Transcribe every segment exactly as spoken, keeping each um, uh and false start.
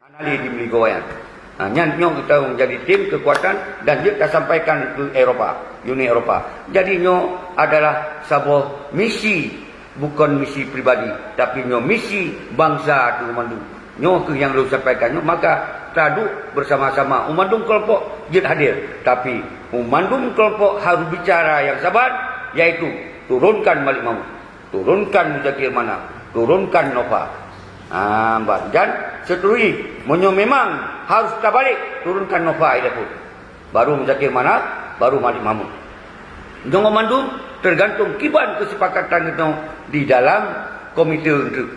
Hana lé di Meulieue nyan. Ha, nyan nyoe geutanyoe jadi tim keukuatan dan jeuet tasampaikan keu Eropa, Uni Eropa. Jadi nyoe adalah saboh misi, bukon misi pribadi, tapi nyoe misi bansa teuh mandum. Nyoe keuh nyang lôn sampaikan nyoe, maka taduek beusama-sama u mandum keulompok jeuet hadir, tapi u mandum keulompok harôh bicara nyang saban, yaitu turunkan Malik Mahmud. Turunkan Muzakir Manaf, turunkan Nova. Ha, ban. Dan seterusnya, meunyoe memang harôh tabalek, turunkan Nova ilée phon. Baru Muzakir Manaf, baru Malik Mahmud. Nyoe mandum teugantung kiban keusepakatan geutanyoe di dalam komite eunteuk.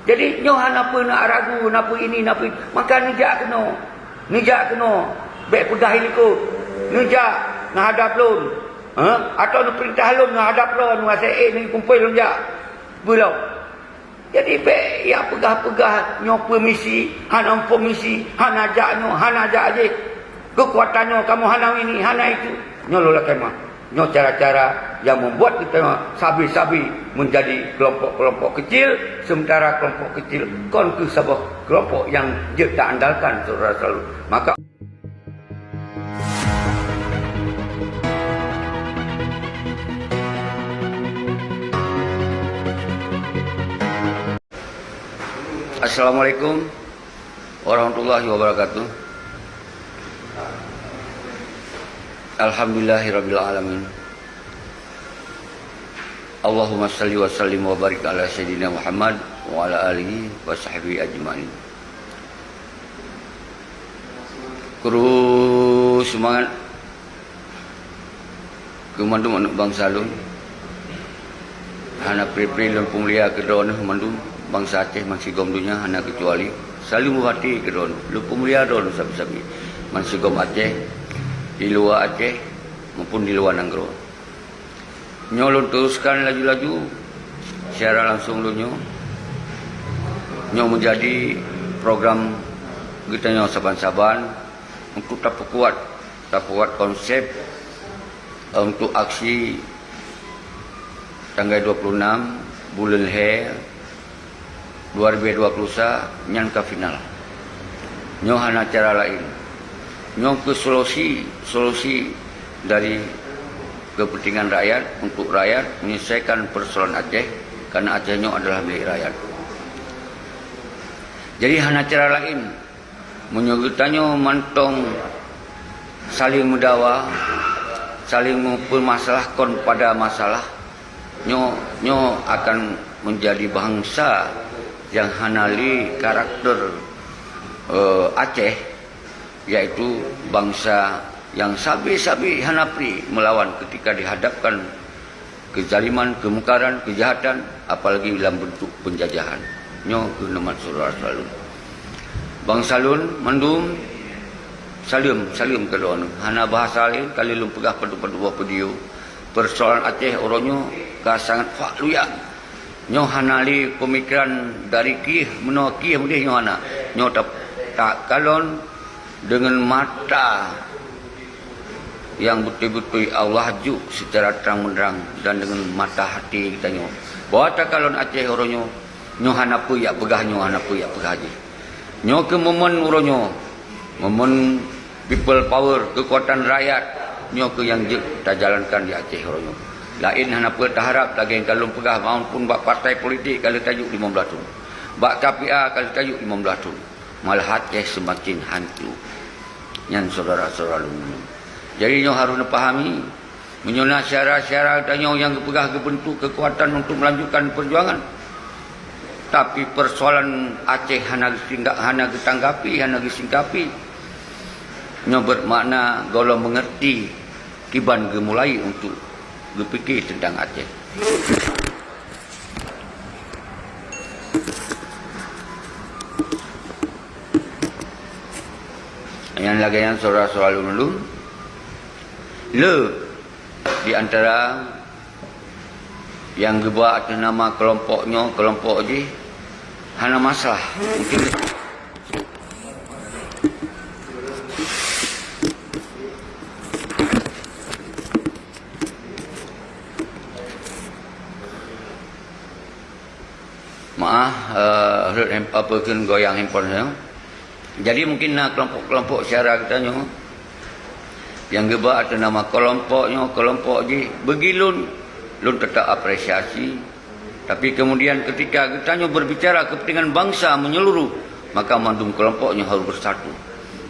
Jadi, nyoe hana peue na ragu, na peue ini, na peue, maka neujak keunoe. Neujak keunoe. Bék peugah ilikot. Neujak neuhadab lôn. Ha? Atawa neupeurintah lôn neuhadab droe, neuhasé, "Eh, neukumpôi lôn jak." Beulom. Jadi, bék ya peugah-peugah nyoe peumisi, hana peumisi, hana jak nyoe, hana jak jih. Keukuatan nyoe kamoe hana ini, hana itu. Nyoe lôn lakée meu'ah. Nyoe cara-cara nyang membuat kita sabe-sabe menjadi kelompok-kelompok kecil, sementara kelompok kecil kon keuh saboh kelompok nyang jeuet ta andalkan, syedara seulalu. Maka Assalamualaikum warahmatullahi wabarakatuh. Alhamdulillahirabbil alamin. Allahumma shalli wa sallim wa barik ala sayyidina Muhammad wa ala alihi wa sahbihi ajmain. Kru seumangat keu mandum aneuëk bansa lôn. Hana pri-pri lôn peumulia keu droeneueh mandum bansa Aceh bansigom donya hana keucuali. Saleuem beuhati keu droeneueh. Lôn peumulia droeneueh sabe-sabe. Bansigom Aceh, di luwa Aceh maupun di luwa nanggroe. Nyoe lôn teruskan laju-laju siaran langsung lôn nyoe. Nyoe meujadi program geutanyoe saban-saban untuk tapeukuat, tapeukuat konsep, eh, untuk aksi tanggai dua puluh enam buleuen lhée dua ribu dua puluh sa nyan ka final. Nyoe hana cara laén. Nyoe keuh solusi, solusi dari kepentingan rakyat, untuk rakyat, menyelesaikan persoalan Aceh, karena Aceh nyoe adalah milék rakyat. Jadi hana cara laén. Meunyoe geutanyoe mantong saling meudawa, saling meupeumasalahkon pada masalah, nyoe, nyoe akan menjadi bansa nyang hana lé karakter, eh, Aceh, yaitu bansa nyang sabe-sabe hana pri meulawan ketika dihadapkan kezaliman, kemungkaran, kejahatan, apalagi dalam bentuk penjajahan. Nyoe keuh neumat syedara seulalu. Bansa lôn mandum saleuem, saleuem keu droeneueh. Hana bahasa laén, ka lheueh lôn peugah padub-padub boh video. Persoalan Aceh uroe nyoe ka sangat fak luyak. Nyoe hana lé pemikiran dari Kiev, meunoe Kiev meudeh nyoe hana. Nyoe ta-, takalon deungon mata nyang beutôi-beutôi Allah juk secara trang-meunrang dan deungon mata hati geutanyoe. Bahwa takalon Aceh uroe nyoe, nyoe hana peue jak peugah, nyoe hana peue jak peugah jih. Nyoe keuh momen uroe nyoe, momen people power, keukuatan rakyat, nyoe keuh nyang jeuet tajalankan di Aceh uroe nyoe. Laén hana peue taharab lagée nyang ka lôn peugah, maupun bak partai politik ka lheueh tajuk limong blaih thon. Bak K P A ka lheueh tajuk limong blaih thon. Malah Aceh seumaken hanco. Nyan syedara-syedara lôn. Jadi nyoe harôh neupahami, meunyoe na syedara-syedara tanyoe nyang geupeugah geubeuntuk keukuatan untuk meulanjutkan peujuangan, tapi persoalan Aceh hana geusingga-, hana geutanggapi, hana geusingkapi, nyoe beumakna gohlom meungeurti kiban geumulai untuk geupike teuntang Aceh. Nyan lagée nyan syedara-syedara lôn, le di antara nyang geuba ateueh nama keulompok nyoe, keulompok jih hana masalah. Mungkin Maah, eh, rhot hem-, apa kheun goyang handphone saya. Jadi mungkin na kelompok-kelompok syedara geutanyoe nyang geuba ateueh nama kelompok nyoe, kelompok jih, bagi lôn, lôn teutap apresiasi. Tapi kemudian ketika geutanyoe berbicara kepentingan bangsa menyeluruh, maka mandum kelompok nyoe harus bersatu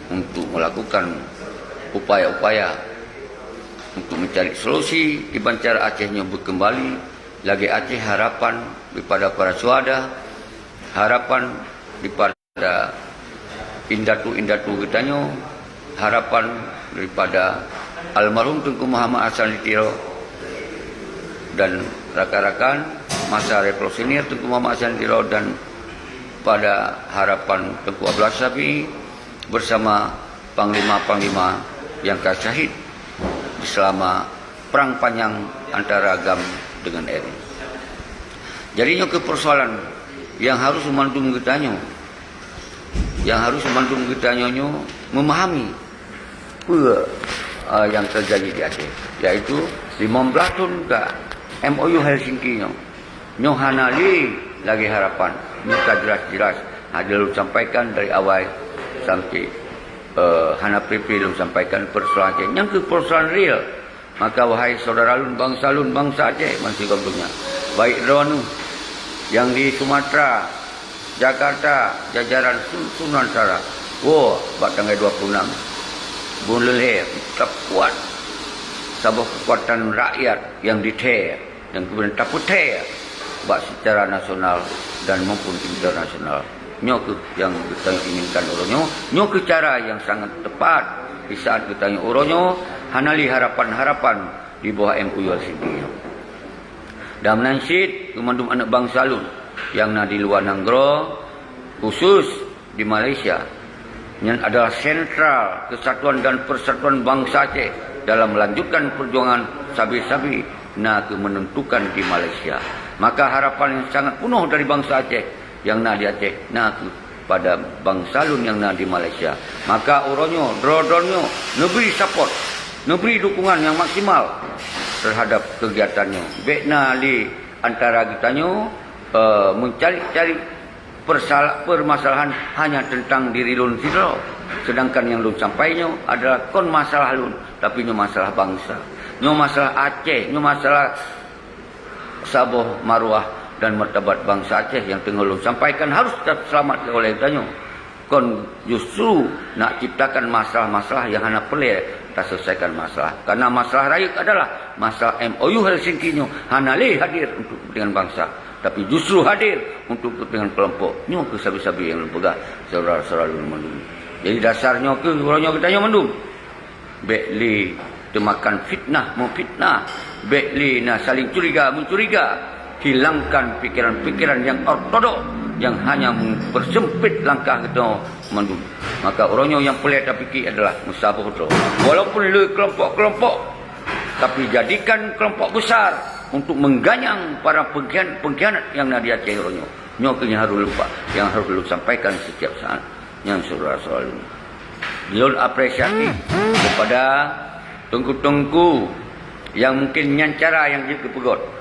untuk melakukan upaya-upaya untuk mencari solusi kiban cara Aceh nyoe berkembali lagi Aceh, harapan daripada para syuhada, harapan daripada indatu-indatu geutanyoe, harapan daripada almarhum Teungku Muhammad Hasan di Tiro dan rakan-rakan masa revolusioner Teungku Muhammad Hasan di Tiro dan pada harapan Teungku Abdullah Syafi'i bersama panglima-panglima yang ka syahid selama perang panjang antara GAM dengan R I. Jadi nyoe keuh persoalan yang harus mandum geutanyoe, yang harus mandum geutanyoe nyoe memahami peue, eh, yang terjadi di Aceh, yaitu lima belas thon ka M O U Helsinki nyoe. Nyoe hana lé lagée harapan. Nyoe ka jelas-jelas hana lôn sampaikan dari awai sampai, eh, hana pri-pri lôn sampaikan persoalan Aceh. Nyang keuh persoalan real. Maka wahai syedara lôn, bansa lôn, bansa Aceh bansigom donya, baik droeneuh nyang di Sumatera, Jakarta, jajaran Su-, Nusantara, woe bak tanggai dua puluh enam buleuen lhée, takuat saboh keukuatan rakyat nyang dithée dan kemudian tapeuthée bak secara nasional dan maupun internasional. Nyoe keuh nyang geutanyoe inginkan uroe nyoe. Nyoe keuh cara nyang sangat tepat di saat geutanyoe uroe nyoe hana lé harapan-harapan di bawah M O U Helsinki nyoe. Dan meunan cit keu mandum aneuëk bansa lôn nyang na di luwa nanggroe, khusus di Malaysia. Nyan adalah sentral kesatuan dan persatuan bansa Aceh dalam melanjutkan perjuangan sabe-sabe na keuh menentukan di Malaysia. Maka harapan yang sangat penuh dari bansa Aceh yang na di Aceh na keuh pada bansa lôn nyang na di Malaysia. Maka uroe nyoe, droe-droe nyoe, neubri support, neubri dukungan yang maksimal terhadap kegiatan nyoe. Bék na lé antara geutanyoe, eh, mencari-cari persala-, permasalahan hanya tentang diri lôn sidroe. Sedangkan nyang lôn sampai nyoe adalah kon masalah lôn, tapi nyoe masalah bansa. Nyoe masalah Aceh, nyoe masalah saboh maruah dan martabat bansa Aceh nyang teungoh lôn sampaikan harus taseulamat oleh tanyoe. Kon justru nak ciptakan masalah-masalah nyang hana peureulée taselesaikan masalah. Karena masalah rayeuk adalah masalah M O U Helsinki nyoe hana lé hadir untuk kepentingan bansa, tapi justru hadir untuk kepentingan kelompok. Nyoe keuh sabe-sabe nyang lôn peugah, syedara-syedara lôn mandum. Jadi dasar nyoe keuh uroe nyoe geutanyoe mandum. Bék lé teumakan fitnah meufitnah, bék lé na saling curiga-mencuriga. Hilangkan pikiran-pikiran nyang ortodok nyang hanya mempersempit langkah geutanyoe mandum. Maka uroe nyoe nyang peureulée tapike adalah meusaboh droe. Walaupun le kelompok-kelompok, tapi jadikan kelompok besar untuk mengganyang para pengkhian-, pengkhianat nyang na di Aceh uroe nyoe. Nyoe keuh nyang harôh lôn pa-, nyang harôh lôn sampaikan setiap saat. Nyan syedara-syedara lôn. Lôn apresiasi kepada teungku-teungku nyang mungkin nyan cara nyang jeuet geupeugot.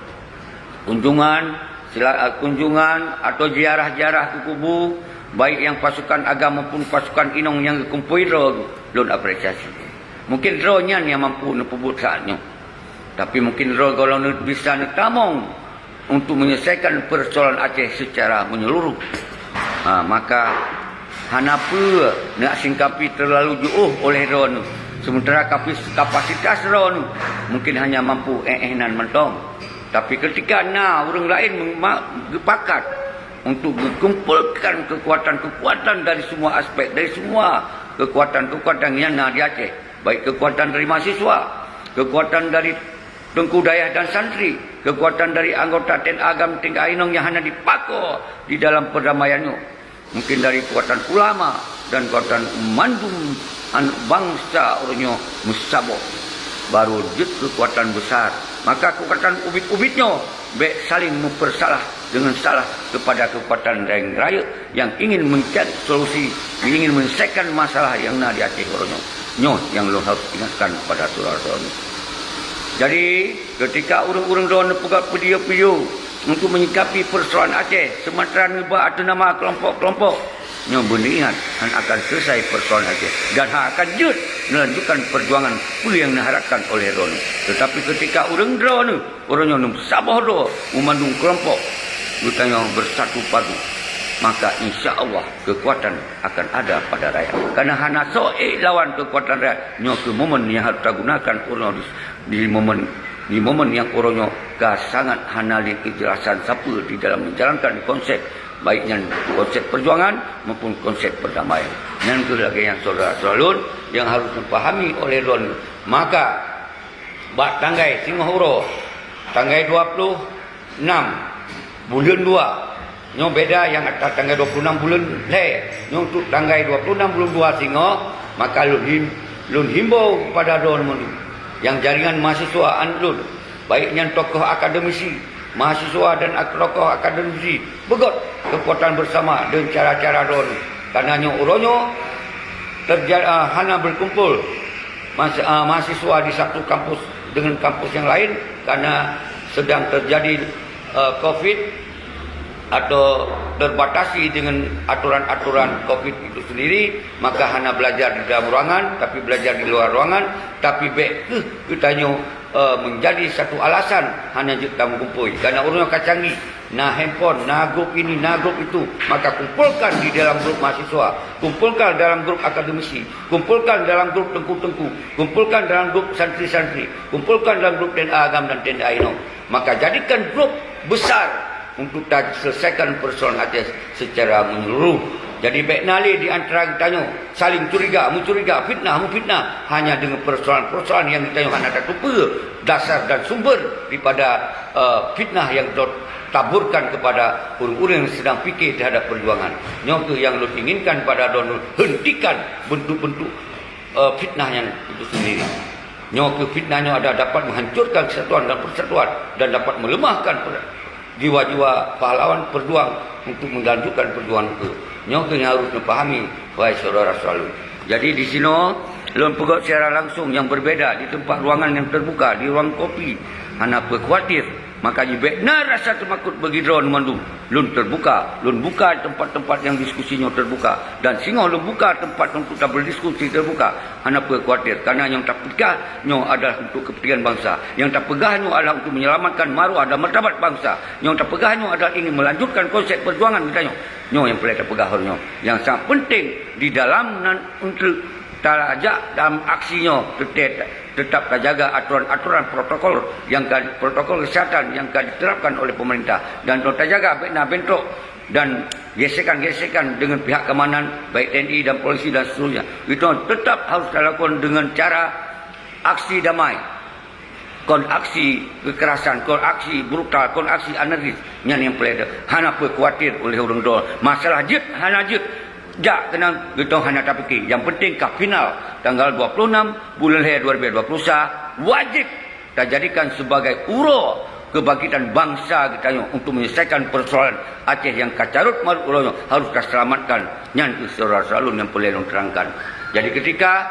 Kunjungan, sila-, kunjungan atau ziarah-ziarah keu kubu, baik nyang pasukan agam maupun pasukan inong nyang geukumpôi droe, lôn apresiasi. Mungkin droe nyan nyang mampu neupeubuet saat nyoe. Tapi mungkin droe gohlom neu-, bisa neutamong untuk menyelesaikan persoalan Aceh secara menyeluruh. Ha, maka hana peue nak singkapi terlalu jiôh oleh droeneuh, sementara kapis-, kapasitas droeneuh mungkin hanya mampu éh-éh nan mantong. Tapi ketika na ureuëng laén meuma-, geupakat untuk geukumpolkan kekuatan-kekuatan dari semua aspek, dari semua kekuatan-kekuatan yang na di Aceh, baik kekuatan dari mahasiswa, kekuatan dari teungku dayah dan santri, kekuatan dari anggota T N A agam tingkat inong nyang hana jipako di dalam perdamaian nyoe, mungkin dari kekuatan ulama dan kekuatan mandum aneuëk bansa uroe nyoe meusaboh, baru jeuet kekuatan besar. Maka kekuatan ubit-ubit nyoe bék saling mempersalah dengan salah kepada kekuatan laén rayeuk yang ingin mencari solusi, ingin menyelesaikan masalah yang na di Aceh uroe nyoe. Nyoe nyang lôn harus ingatkan kepada syedara-syedara nyoe. Jadi, ketika ureuëng-ureuëng droeneuh peugah video-video untuk menyikapi persoalan Aceh, sementara neuba ateueh nama kelompok-kelompok, Nyoe beuneuingat, hana akan selesai persoalan Aceh dan hana akan jeuet neulanjutkan perjuangan peue nyang neuharapkan oleh droeneuh. Tetapi ketika ureuëng droeneuh, ureuëng nyoe neusaboh droe u mandum kelompok geutanyoe bersatu padu, maka insya Allah kekuatan akan ada pada rakyat. Karena hana soe ék lawan kekuatan rakyat. Nyoe keuh momen nyang harus tagunakan ureuëng nyoe di, di momen, di momen nyang ureuëng nyoe ka sangat hana lé keujelasan sapeue di dalam menjalankan konsep, baik nyan konsep perjuangan maupun konsep perdamaian. Nyan keuh lagée nyan syedara-syedara lôn nyang harus dipahami oleh lôn. Maka bak tanggai singoh uroe, tanggai dua puluh enam buleuen dua, nyoe beda nyang ata tanggai dua puluh enam buleuen lhée, nyoe untuk tanggai dua puluh enam buleuen dua singoh, maka lôn him-, lôn himbau kepada droeneuh mandum nyang jaringan mahasiswa aneuëk lôn, baik nyan tokoh akademisi, mahasiswa dan ak-, tokoh akademisi, beugét kekuatan bersama dengan cara-cara droeneuh. Karena nyoe uroe nyoe terja-, ah, hana berkumpul mas-, ah, mahasiswa di satu kampus dengan kampus yang lain karena sedang terjadi, eh, covid atau terbatasi dengan aturan-aturan covid itu sendiri, maka hana belajar di dalam ruangan, tapi belajar di luar ruangan, tapi bék keuh geutanyoe, eh, menjadi satu alasan hana jeuet tameugumpôi. Karena ureuëng ka canggih, na handphone, na grup ini, na grup itu, maka kumpulkan di dalam grup mahasiswa, kumpulkan dalam grup akademisi, kumpulkan dalam grup teungku-teungku, kumpulkan dalam grup santri-santri, kumpulkan dalam grup T N A agam dan T N A inong. Maka jadikan grup besar untuk taselesaikan persoalan Aceh secara menyeluruh. Jadi bék na lé di antara geutanyoe saling curiga, mencuriga, fitnah, memfitnah hanya dengan persoalan-persoalan yang geutanyoe hana tateupeue dasar dan sumber daripada, eh, fitnah yang dot taburkan kepada ureuëng-ureuëng yang sedang fikir terhadap perjuangan. Nyoe keuh yang lôn inginkan pada droeneuh, hentikan bentuk-bentuk, eh, fitnah nyan itu sendiri. Nyoe keuh fitnah nyoe ada dapat menghancurkan kesatuan dan persatuan dan dapat melemahkan per-, jiwa-jiwa pahlawan perjuang untuk melanjutkan perjuangan keuh. Nyoe keuh nyang harus neupahami, wahai syedara-syedara lôn. Jadi di sinoe lôn peugét secara langsung yang berbeda di tempat ruangan yang terbuka, di ruang kopi. Hana peue khawatir. Maka jibék na rasa teumakot bagi droeneuh mandum. Lôn terbuka, lôn buka tempat-tempat nyang diskusi nyoe terbuka. Dan singoh lôn buka tempat untuk taberdiskusi terbuka. Hana peue khawatir, karena nyang tapeugah nyoe adalah untuk kepentingan bangsa. Nyang tapeugah nyoe adalah untuk menyelamatkan maruah dan martabat bangsa. Nyang tapeugah nyoe adalah ingin melanjutkan konsep perjuangan geutanyoe. Nyoe nyang peureulée tapeugah uroe nyoe. Nyang sangat penting di dalam nan untuk tajak dalam aksi nyoe tetap, tetap tajaga aturan-aturan protokol yang ka, protokol kesehatan yang ka diterapkan oleh pemerintah dan tajaga bék na bentrok dan gesekan-gesekan dengan pihak keamanan, baik T N I dan polisi dan seterusnya. Itu tetap harus dilakukan dengan cara aksi damai. Kon aksi kekerasan, kon aksi brutal, kon aksi anarkis. Nyan nyang peureulée hana peue khawatir oleh ureuëng droe. Masalah jeuet hana jeuet, jak keunan geutanyoe hana tapike. Yang penting ka final tanggal dua puluh enam buleuen lhée dua ribu dua puluh satu, wajib tajadikan sebagai uroe kebangkitan bangsa geutanyoe untuk menyelesaikan persoalan Aceh yang ka carot marot uroe nyoe harus taselamatkan. Nyan keuh syedara-syedara lôn nyang peureulée lôn terangkan. Jadi ketika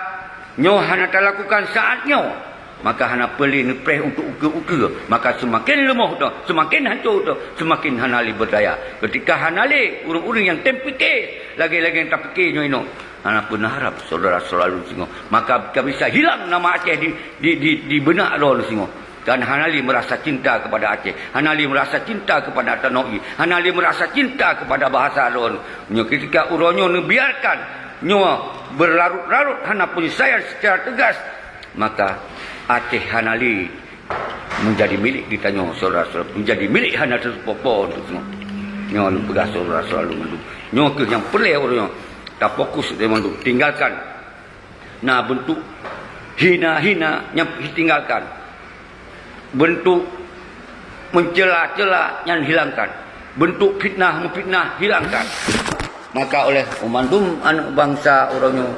nyoe hana talakukan saat nyoe, maka hana peue lé neupreh untuk ukeue-ukeue, maka seumaken leumoh droe, seumaken hanco droe, seumaken hana lé beudaya. Ketika hana lé ureuëng-ureuëng nyang tem pike lagée-lagée nyang tapike nyoe inoe, hana peue neuharab syedara-syedara lôn singoh. Maka ka bisa hilang nama Aceh di, di, di, di beunak droe singoh. Dan hana lé meurasa cinta kepada Aceh, hana lé meurasa cinta kepada tanoh ié, hana lé meurasa cinta kepada bahasa droe. Nyoe ketika uroe nyoe neubiarkan nyoe berlarut-larut hana penyelesaian secara tegas, maka Aceh hana lé menjadi milék geutanyoe, syedara-syedara, menjadi milék hana teuseupôt-pot untuk semua. Nyoe lôn peugah syedara-syedara lôn mandum. Nyoe keuh nyang peureulée ureuëng nyoe tafokus lé mandum, tinggalkan. Na bentuk hina-hina nyang tinggalkan. Bentuk mencela-cela nyan hilangkan. Bentuk fitnah-memfitnah hilangkan. Maka oleh mandum aneuëk bansa uroe nyoe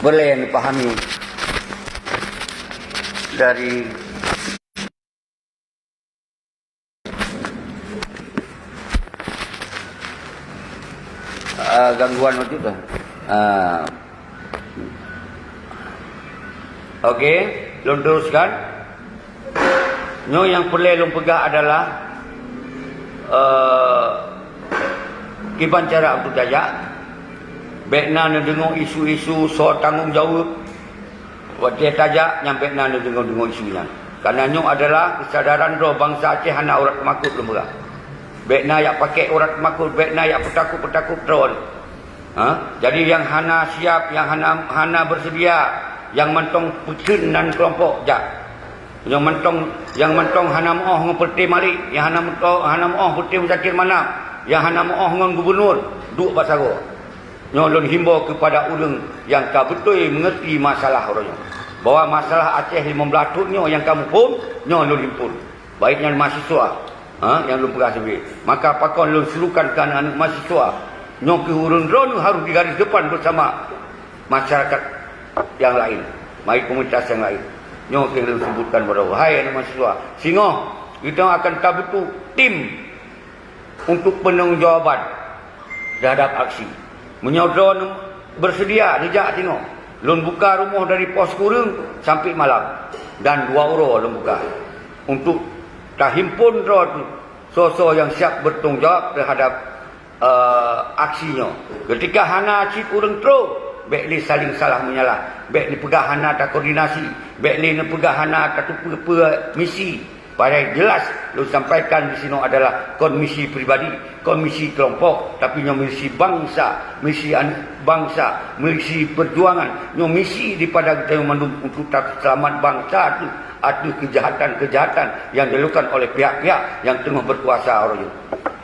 peureulée neupahami dari Ah, gangguan waktu tu. Ah. Okey, lôn teruskan. Nyoe nyang peureulée lôn peugah adalah, eh, Kiban cara untuk tajak, bék na neudeungoe isu-isu soe tanggong jaweueb. Watée tajak nyan bék na neudeungoe-deungoe isu nyan. Karena nyoe adalah keusadaran droe bansa Aceh hana urat teumakot lôn peugah. Bék na jak pakék urat teumakot, bék na jak peutakot-peutakot droe. Ha? Jadi nyang hana siap, nyang hana, hana beuseudia, nyang mantong peuteun nan keulompok jak. Nyang mantong, nyang mantong hana meu'oh ngon Peureté Malik, nyang hana meuto-, hana meu'oh Peureté Muzakir Manaf, nyang hana meu'oh ngon gubunur, duek bak sagoe. Nyoe lôn himbau keupada ureuëng nyang ka beutôi meungerti masalah uroe nyoe, bahwa masalah Aceh limong blaih thon nyoe nyang ka muphom, nyoe lôn himpon. Baik nyan mahasiswa, ha, nyang lôn peugah sabe. Maka pakon lôn serukan keu aneuëk-aneuëk mahasiswa, nyoe keuh ureuëng droeneueh harôh di garis depan beusama masyarakat nyang laén, baik komunitas nyang laén. Nyoe keuh lôn seubutkan baroe, hai aneuëk mahasiswa, singoh geutanyoe akan tabutuh tim untuk peunanggung jawaban terhadap aksi. Meunyoe droeneueh beuseudia neujak singoh, lôn buka rumoh dari poh sikureueng sampoe malam, dan dua uroe lôn buka untuk tahimpon droe soe-soe nyang siab beutanggung jawab terhadap, eh, aksi nyoe. Keutika hana cit ureuëng troh, bék lé saléng salah meunyalah, bék lé peugah hana takoordinasi, bék lé neupeugah hana tateupeue-peue misi. Padahai jeulaih lôn sampaikan disinoe adalah kon misi pribadi, kon misi keulompok, tapi nyoe misi bansa, misi aneuëk bansa, misi peujuangan, nyoe misi daripada geutanyoe mandum untuk taseulamat bansa teuh ateueh keujahatan-keujahatan nyang dilakukan oleh pihak-pihak nyang teungoh beukuasa uroe nyoe.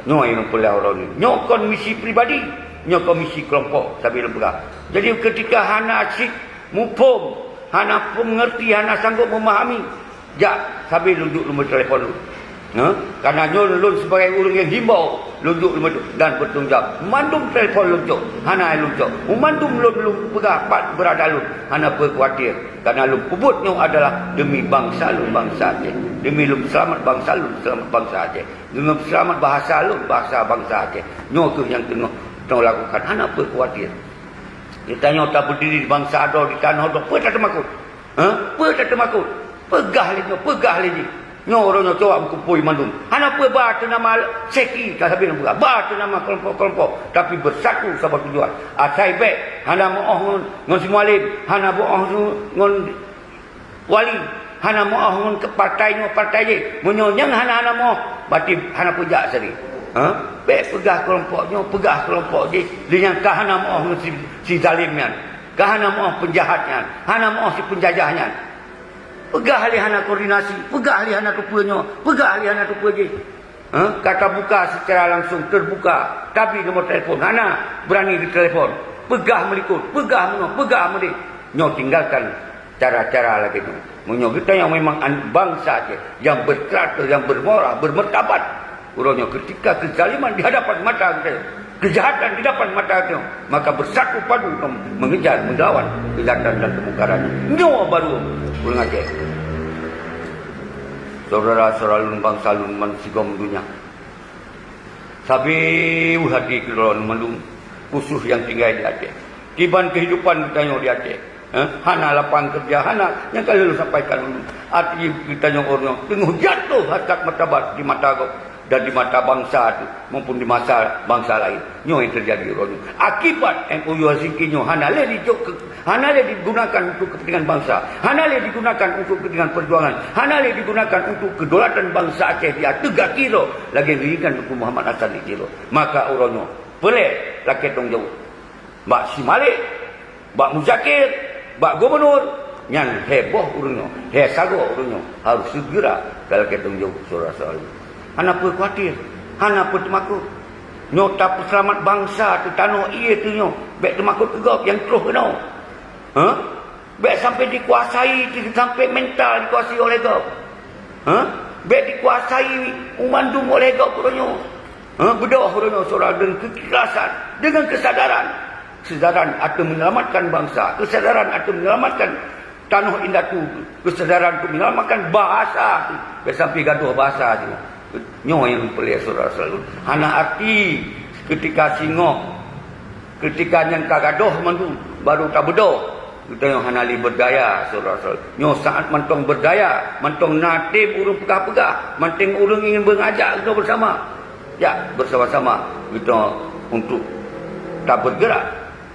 Nyoe nyang peuleueh uroe nyoe. Nyoe kon misi pribadi, nyoe kon misi keulompok, sabe lôn peugah. Jadi keutika hana cit muphom, hana peungeurti, hana sanggob meumahami, jak sabe lôn jok nomor telepon lôn. Ha? Karena nyoe lôn sibagai ureuëng nyang himbau, lôn jok nomor dan beutanggung jawab. Mandum telepon lôn cok, hana lôn cok. Mandum lôn, lôn peugah pat beurada lôn, hana peukuatir. Karena lôn peubuet nyoe adalah demi bansa lôn, bansa Aceh. Demi lôn seulamat bansa lôn, seulamat bansa Aceh. Demi seulamat bahasa lôn, bahasa bansa Aceh. Nyoe keuh nyang teungoh, teungoh lakukan, hana peukuatir. Geutanyoe tabeudiri di bansa droe, di tanoh droe, peue tateumakot? Ha? Peue tateumakot? Peugah lé nyoe, peugah lé jih. Nyoe uroe nyoe coba meukumpôi mandum. Hana peue ba teuh nama seki, ka sabe lôn peugah. Ba teuh nama keulompok-keulompok, tapi beusatu saboh tujuan. Asai bék hana meu'oh ngon, ngon si Mualem, hana meu'oh ngon Wali, hana meu'oh ngon keu partai nyoe, partai jih. Meunyoe nyang hana-hana meu'oh, berarti hana peujak sabe. Ha? Bék peugah keulompok nyoe, peugah keulompok jih, lé nyang ka hana meu'oh ngon si, si zalim nyan, ka hana meu'oh peunjahat nyan, hana meu'oh si peunjajah nyan. Peugah lé hana koordinasi, peugah lé hana teupeue nyoe, peugah lé hana teupeue jih. Ha? Ka tabuka secara langsung, terbuka, tabi nomor telepon, hana beurani geutelepon. Peugah meulikot, peugah meunoe, peugah meudeh. Nyoe tinggalkan cara-cara lagée nyoe. Meunyoe geutanyoe memang aneuëk bansa Aceh nyang berkarakter, nyang bermoral, bermartabat, uroe nyoe keutika keuzaliman di hadapan mata geutanyoe, keujahatan di hadapan mata geutanyoe, maka beusatu padu lom mengejar, melawan kejahatan dan kemungkaran. Nyoe baru ureuëng Aceh. Syedara-syedara lôn, bansa lôn, bansigom donya. Sabe u hati keudroe mandum, khusus nyang tinggai di Aceh. Kiban kehidupan geutanyoe di Aceh, eh, hana lapangan kerja, hana, nyang ka lôn sampaikan ulôn. Arti geutanyoe uroe nyoe teungoh jatuh harkat martabat di mata gob dan di mata bansa tu, maupun di mata bansa lain. Nyoe nyang teujadi uroe nyoe. Akibat M O U Helsinki nyoe hana lé jicok keu Hana lé digunakan untuk kepentingan bansa. Hana lé digunakan untuk kepentingan perjuangan. Hana lé digunakan untuk kedaulatan bansa Aceh di ateueh gaki droe lagée geuinginkan Teungku Muhammad Hasan di Tiro. Maka uroe nyoe, peulée lakée tanggung jaweueb. Bak si Malik, bak Muzakir, bak gubernur, nyan heboh ureuëng nyoe, he sagoe ureuëng nyoe harôh seugera ka lakée tanggung jaweueb syedara-syedara. Hana peue khawatir, hana peue teumakot. Nyoe tapeuseulamat bansa teuh tanoh ié teuh nyoe, bék teumakot keu gob nyang troh keunoe. Ha? Bék sampai dikuasai, sampai mental dikuasai oleh gob. Ha? Bék dikuasai u mandum oleh gob uroe nyoe. Ha? Beudôh uroe nyoe syedara deungon keukhlasan, deungon keusadaran. Keusadaran ateueh menyelamatkan bansa, keusadaran ateueh menyelamatkan tanoh indatu, keusadaran untuk menyelamatkan bahasa. Bék sampai gadoh bahasa nyoe. Nyoe nyang peulée syedara-syedara. Hana arti keutika singoh, keutika nyang ka gadoh mandum, baru tabeudôh. Geutanyoe hana lé berdaya, syedara-syedara. Nyoe saat mantong berdaya, mantong na tem ureuëng peugah-peugah, mantong ureuëng ingin mengajak geutanyoe bersama. Jak bersama-sama geutanyoe untuk tabeurgeurak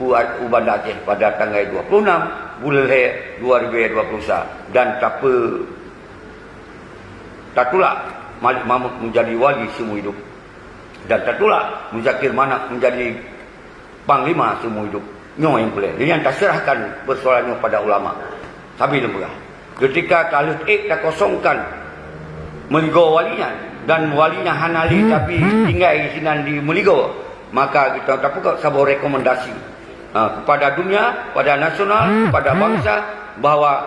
u, u Banda Aceh pada tanggai dua puluh enam buleuen lhèe dua ribèe dua puluh sa dan tape-, tatulak Malik Mahmud menjadi wali seumur hidup dan tatulak Muzakir Manaf menjadi panglima seumur hidup. Nyoe nyang peureulèe. Nyan taseurahkan peusoalan nyoe pada ulama. Sabe lôn peugah. Ketika ka lheueh ék takosongkan meuligoe wali nyan, dan wali nyan hana lé tapi tinggai sinan di meuligoe, maka kita tapeugot saboh rekomendasi, ha, kepada dunia, pada nasional, kepada bangsa, bahwa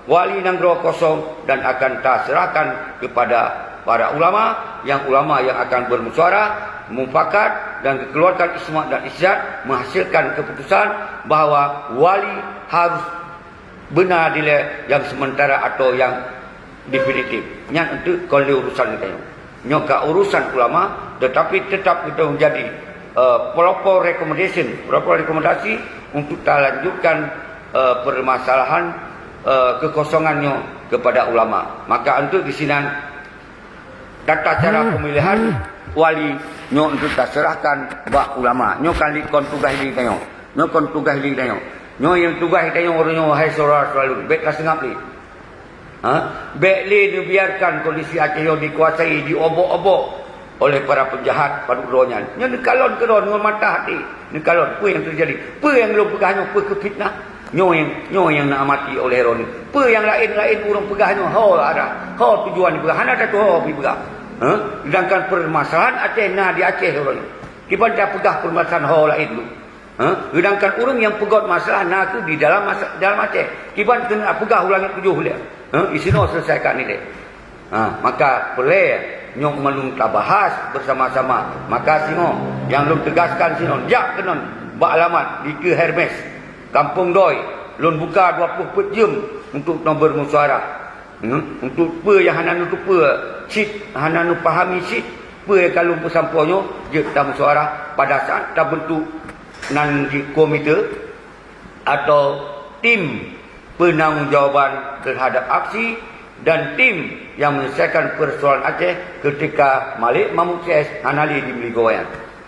wali nanggroe kosong dan akan taserahkan kepada para ulama, yang ulama yang akan bermusyawarah, mufakat dan keluarkan ijma dan ijtihad menghasilkan keputusan bahwa wali harus beuna dilèe nyang sementara atau nyang definitif. Nyan enteuk kon lé urusan geutanyoe. Nyoe ka urusan ulama, tetapi tetap geutanyoe jadi, eh, pelopor recommendation, pelopor rekomendasi untuk talanjutkan, eh, permasalahan, eh, kekosongan nyoe kepada ulama. Maka enteuk di sinan tata cara pemilihan wali nyoe enteuk taserahkan bak ulama. Nyoe kan kon tugaih lé geutanyoe. Nyoe kon tugaih lé geutanyoe. Nyoe nyang tugaih geutanyoe uroe nyoe, hai syedara-syedara lôn, bèk taseungap lé. Ha? Bèk lé neubiarkan kondisi Aceh nyoe dikuasai, diobok-obok oleh para penjahat padub droe nyan. Nyoe neukalon keudroe ngon mata até. Neukalon peue nyang teujadi. Peue nyang lôn peugah nyoe peue keu fitnah. Nyoe nyang, nyoe nyang neuamati oleh droeneuh. Peue nyang laén-laén ureueng peugah nyoe ho arah, ho tujuan jipeugah, hana tatuho jipeugah. Ha? Sedangkan permasalahan Aceh na di Aceh uroe nyoe. Kiban tapeugah permasalahan ho laén dulu. Ha? Sedangkan ureueng nyang peugot masalah na kheueh di dalam masa-, dalam Aceh. Kiban keuneuk peugah u Langét Tujoh lé. Ha? Disinoe selesaikan ilèe. Ha, maka peureulèe nyoe mandum tabahas bersama-sama. Maka singoh nyang lôn teugaskan sinoe, jak keunoe bak alamat dikeue Hermes, Kampung Doi, lôn buka dua ploh peuet jeuem untuk nyoe beurmusyawarah. Hmm, untuk peue nyang hana neuteupeue cit, hana neupahami cit peue nyang ka lôn peusampoe nyoe, jeuet tamusyawarah pada saat tabeuntuk nan di komite atau tim peunanggung jawaban terhadap aksi dan tim yang menyelesaikan persoalan Aceh ketika Malik Mahmud C S hana lé di meuligoe nyan.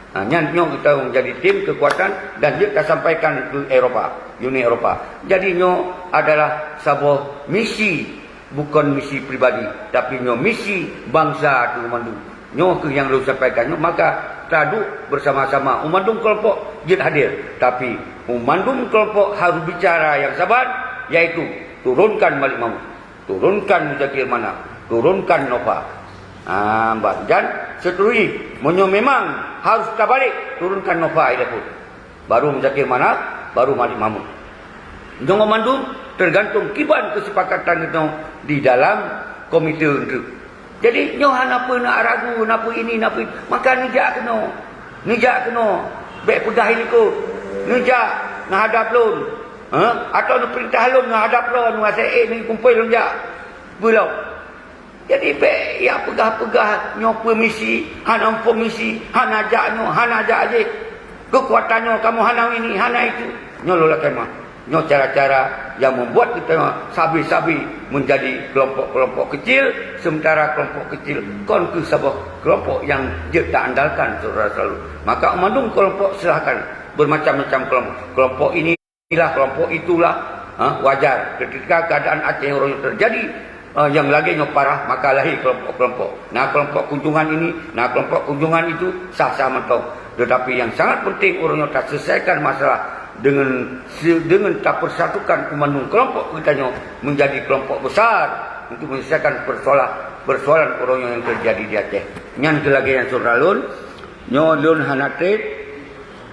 Ha, nyan nyoe geutanyoe jadi tim keukuatan dan jeuet tasampaikan keu Eropa, Uni Eropa. Jadi nyoe adalah saboh misi, bukon misi pribadi, tapi nyoe misi bansa teuh mandum. Nyoe kheueh nyang lôn sampaikan nyoe, maka taduek bersama-sama u mandum kelompok jeuet hadir, tapi u mandum kelompok harus bicara nyang saban, yaitu turunkan Malik Mahmud, turunkan Muzakir Manaf, turunkan Nova. Ha, ban jan seterusnya, meunyoe memang harus tabalek, turunkan Nova ilèe phon. Baru Muzakir Manaf, baru Malik Mahmud. Nyoe mandum tergantung kiban kesepakatan geutanyoe di dalam komite eunteuk. Jadi nyoe hana peue neuragu, na peue ini, na peue, maka neujak keunoe. Neujak keunoe. Bèk peugah i likot. Neujak neuhadab lôn. Ha? Atawa neupeurintah lôn neuhadab lôn, masa ék neukumpôi lôn jak. Peue lom. Jadi bèk jak peugah-peugah nyoe peue misi, hana muphom misi, hana jak nyoe, hana jak jih. Keukuatan nyoe kamoe hana ini, hana itu. Nyoe lôn lakèe meuah. Nyoe cara-cara yang membuat kita sabe-sabe menjadi kelompok-kelompok kecil, sementara kelompok kecil kon kheueh saboh kelompok yang jeuet taandalkan syedara-syedara lôn. Maka mandum kelompok silahkan bermacam-macam kelompok. Kelompok ini inilah kelompok itulah, ha, wajar. Ketika keadaan Aceh uroe nyoe terjadi, eh, yang lagèe nyoe parah, maka lahir kelompok-kelompok. Na kelompok kunjungan ini, na kelompok kunjungan itu, sah-sah mantong. Tetapi yang sangat penting uroe nyoe taselesaikan masalah dengan se-, dengan tapersatukan u mandum kelompok geutanyoe menjadi kelompok besar untuk menyelesaikan persoalan, persoalan uroe nyoe yang terjadi di Aceh. Nyan keuh lagèe nyan syedara lôn, nyoe lôn hana trép,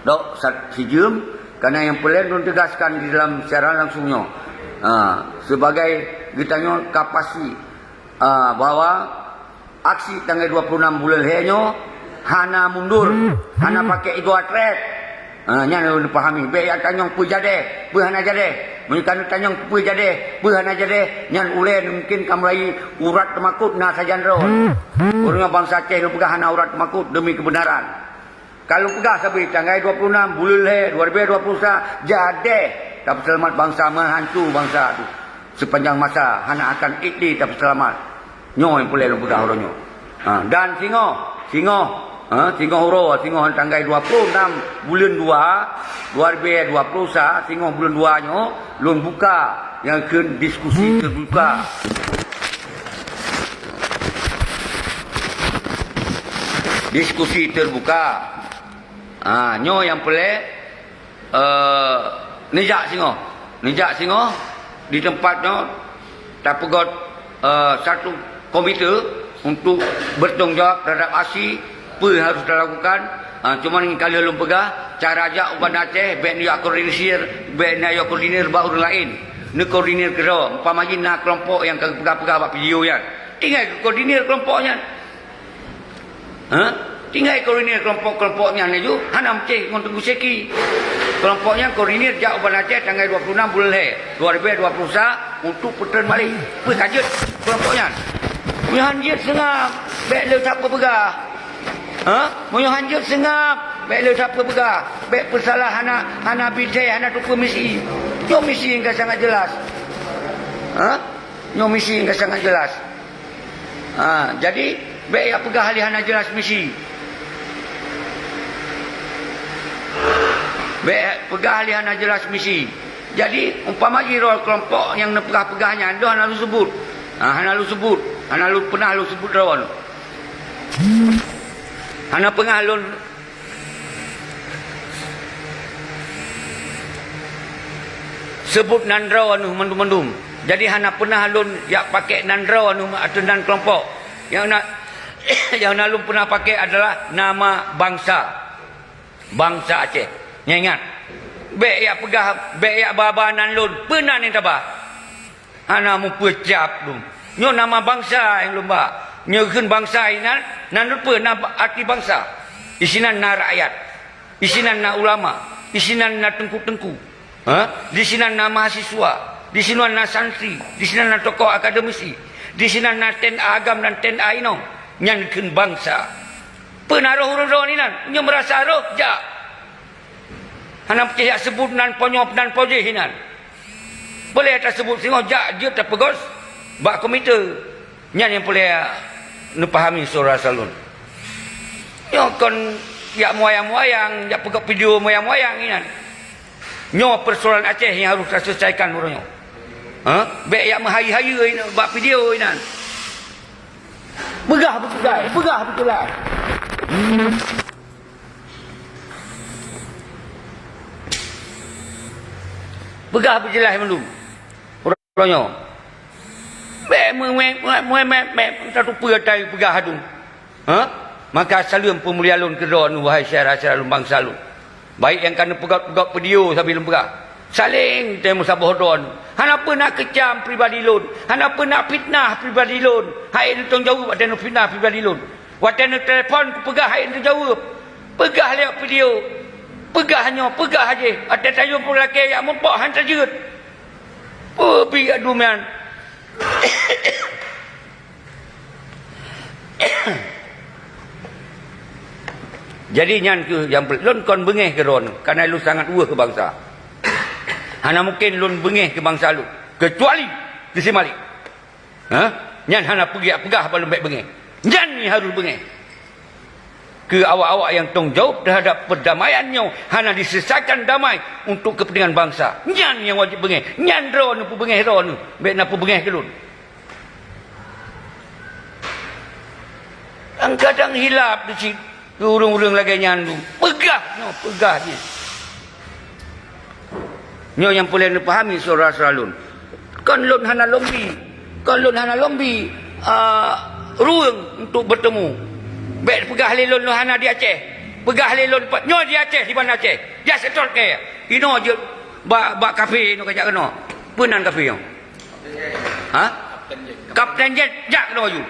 dok sat-, sijeuem, Karena nyang peureulèe lôn teugaskan di dalam siaran langsung nyoe, ha, sebagai geutanyoe ka pasti, ha, bahwa aksi tanggai dua puluh enam buleuen lhèe nyoe hana mundur, hana pakèk igoe trép. Ha, nyan lôn pahami. Bèk jak tanyong peue jadèh, peue hana jadèh. Meunyoe ka neutanyong peue jadèh, peue hana jadèh, nyan ulèe mungken ka mulai urat teumakot na sajan droe. Ureueng bansa Aceh lôn peugah hana urat teumakot demi keubeunaran. Ka lôn peugah sabe tanggai dua puluh enam buleuen lhèe dua ribèe dua puluh sa, jadèh tapeuseulamat bansa, meuhanco bansa tu. Sepanjang masa hana akan ék lé tapeuseulamat. Nyoe nyang peureulèe lôn peugah uroe nyoe. Ha, dan singoh, singoh Ha, singoh uroe, singoh tanggai dua ploh nam buleuen dua, dua ribèe dua ploh sa, singoh buleuen dua nyoe, lôn buka nyang kheun diskusi terbuka. Diskusi terbuka. Ha, nyoe nyang peureulèe, eh, neujak singoh. Neujak singoh di teumpat nyoe tapeugöt, eh, satu komite untuk bertanggung jawab terhadap aksi peue nyang harus talakukan. Ha, cuman ka lheueh lôn peugah, cara jak u Banda Aceh, bèk neujak koordinir, bèk neujak koordinir bak ureueng laén. Neukoordinir keudroe, umpama jih na keulompok nyang ka geupeugah-peugah bak video nyan. Tinggai geukoordinir keulompok nyan. Ha? Tinggai koordinir keulompok-keulompok nyan laju, hana meucéh ngon Teungku Syeki. Keulompok nyan koordinir jak u Banda Aceh tanggai dua ploh nam buleuen lhèe, dua ribèe dua ploh sa untuk peutreun maléh. Peue ka jeuet keulompok nyan? Meunyoe han jeuet seungab, bèk le that peupeugah. Ha? Meunyoe han jeuet seungab, bèk le that peupeugah. Bèk peusalah hana, hana bithèe, hana teupeue misi. Nyoe misi nyang ka sangat jelas. Ha? Nyoe misi nyang ka sangat jelas. Ha, jadi, bèk jak peugah lé hana jelas misi. Bèk peugah lé hana jelas misi. Jadi, umpama jih droe keulompok nyang neupeugah-peugah nyan, lôn hana lôn seubut. Ha, hana lôn seubut. Hana lôn peunah lôn seubut droe. Hana peunah lôn seubut nan droe neuh mandum-mandum. Jadi hana peunah lôn jak pakèk nan droe neuh ateueh nan keulompok. Nyang na, nyang na lôn peunah pakèk adalah nama bansa. Bansa Aceh. Nyan ingat. Bèk jak peugah, bèk jak ba-ba nan lôn. Peue nan nyang taba? Hana meupeucap lom. Nyoe nama bansa nyang lôn ba. Nyoe kheun bansa inan, nan lôn peue na arti bansa. Disinan na rakyat. Disinan na ulama. Disinan na teungku-teungku. Ha? Disinan na mahasiswa. Disinan na santri. Disinan na tokoh akademisi. Disinan na ten agam dan ten inong. Nyan kheun bansa. Peue na roh ureueng droe inan? Nyoe meurasa roh, jak. Hana peucaya seubut nan ponyoe nan pojéh inan. Boleh taseubut singoh jak jeuet tapeugöt bak komite. Nyan nyang peureulèe neupahami syedara lôn. Nyoe kon jak meuwayang-meuwayang, jak peugöt video meuwayang-meuwayang inan. Nyoe peusoalan Aceh nyang harôh taseulesaikan uroe nyoe. Ha? Bèk jak meuhayeue-hayeue inan bak video inan. Peugah beujeulaih, peugah beujeulaih. Peugah beujeulaih mandum. Uroe nyoe. Bèk meuwèk-wèk, meuwèk-wèk, tateupeue ata peugah adu. Ha? Maka saleuem peumulia lôn keu droeneuh, wahai syedara-syedara lôn bansa lôn. Baik nyang ka neupeugöt-peugöt video sabe lôn peugah. Saléng teuh meusaboh droeneuh. Hana peue na keucam pribadi lôn. Hana peue na fitnah pribadi lôn. Hai neutanggung jaweueb watèe neufitnah pribadi lôn. Watèe neutelepon kupeugah hai neutanggung jaweueb. Peugah lewat video. Peugah nyoe, peugah jih. Watèe tayue pulakèe jak mupok han tajeuet. Peue pih adu nyan. Jadi nyan kheueh nyang peureulèe lôn kon beungèh keu droeneuh, kareuna lôn sangat weueh keu bansa. Hana mungken lôn beungèh keu bansa lôn, keucuali keu si Malik. Ha? Nyan hana peugah-peugah bak lôn bèk beungèh. Nyan nyang harôh beungèh. Keu awak-awak nyang tanggung jaweueb teuhadap peurdamaian nyoe hana diseusakan damai untuk keupeuntengan bansa. Nyan nyang wajéb beungèh. Nyan droeneuh peubeungèh droeneuh. Bèk na peubeungèh keu lôn. Kadang-kadang hilap di cit keu ureueng-ureueng lagèe nyan tu. Peugah nyoe, peugah jih. Nyoe nyang peureulèe neupahami syedara-syedara lôn. Kon lôn hana lôn bi, kon lôn hana lôn bi, a, rueng untuk bertemu. Bèk peugah lé lôn, lôn hana di Aceh. Peugah lé lôn pat nyoe di Aceh, di Banda Aceh. Jak seutôt kèe. Inoe jeuet bak, bak kafé inoe ka jak keunoe. Peue nan kafé nyoe? Ha? Kapten Jet, jak keunoe ju.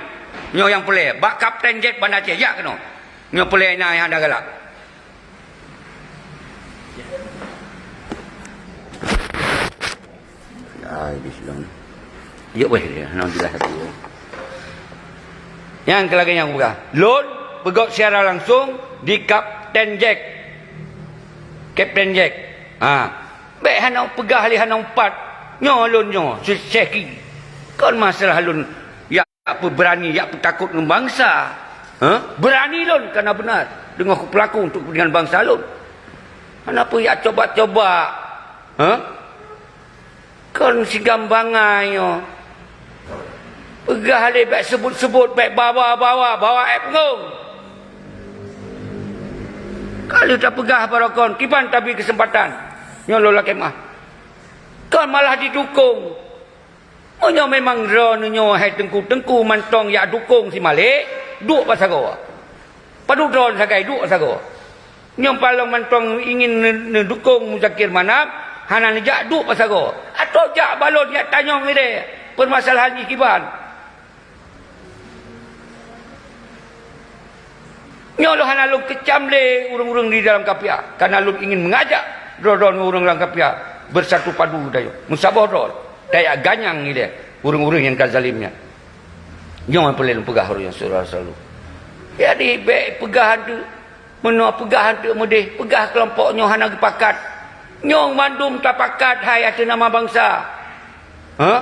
Nyoe nyang peureulèe, bak Kapten Jet Banda Aceh, jak keunoe. Nyoe peureulèe na nyang hana galak. Ai, di silang. Yuk weh dia, alhamdulillah satu. Nyang keu lagèe nyang peugah. Lôn peugöt siara langsung di Kapten Jack. Kapten Jack. Ha. Bèk hana peugah lé hana umpat. Nyoe lôn nyoe, Syeki. Kon masalah lôn yak peubeurani, yak peutakot ngon bansa. Ha? Beurani lôn kana beuna deungon kupeulaku untuk kepentingan bansa lôn. Hana peue jak coba-coba. Ha? Kon sigambangai nyoe. Peugah lé bék seubut-seubut, bék bawa-bawa, bawa ék peungong. Ka lheueh tapeugah baroe kon, kiban tabri keuseumpatan. Nyoe lôn lakée meu'ah. Kon malah didukong. Meunyoe memang droeneuh nyoe hai teungku-teungku mantong jak dukong si Malek, duek bak sagoe. Padub droeneuh sagai duek bak sagoe. Nyoe palong mantong ingin ne-, neudukong Muzakir Manaf, hana neujak duek bak sagoe. Atau jak balon jak tanyong ilée, peumasalahan jih kiban. Nyoe lôn hana lôn keucam lé ureuëng-ureuëng di dalam kapiah, kareuna lôn ingin meungajak droe-droe ngon ureuëng lam kapiah beusatu padu tanyoe, meusaboh droe, tajak ganyang ilée ureuëng-ureuëng nyang ka zalim nyan. Nyoe nyang peureulée lôn peugah ureuëng nyang syedara-syedara lôn. Jadi, bék peugah anteuk, meunoe peugah anteuk meudeh, peugah keulompok nyoe hana geupakat. Nyoe mandum tapakat hai ateueh nama bansa. Ha?